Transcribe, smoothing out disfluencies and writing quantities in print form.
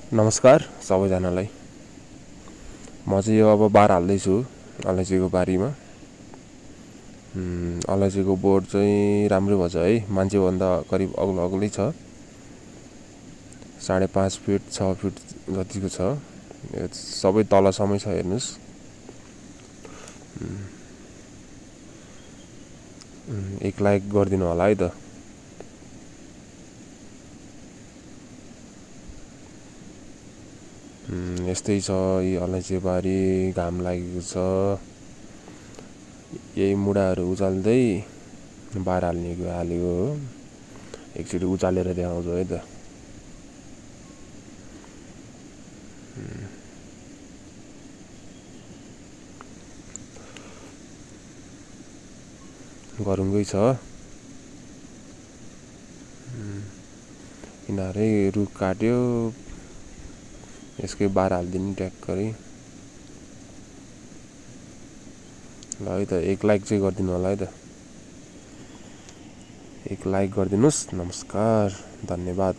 नमस्कार सबैजनालाई। म चाहिँ यो अब बार हाल्दैछु अलैँचीको बारीमा। अलैँचीको बोट चाहिँ राम्रो भएछ है, मान्छेभन्दा करिब अग्लो अग्लै छ। 5.5 फिट 6 फिट जतिको छ। सबै तलसम्मै छ, हेर्नुहोस्। एक लाइक गरिदिनु होला है त। यस्तै छ यी अलैँची बारी, घाम लागेको छ। यही मुढाहरू उचाल्दै बार हालेको हो। एकचोटि उचालेर देखाउँछु है त। गरुङ्गै छ। यिनीहरै रुख काट्यो, यसकै बार हालिदिनु ट्याक्करै। ल है त, एक लाइक चाहिँ गरिदिनु होला है त। एक लाइक गरिदिनुहोस्। नमस्कार, धन्यवाद।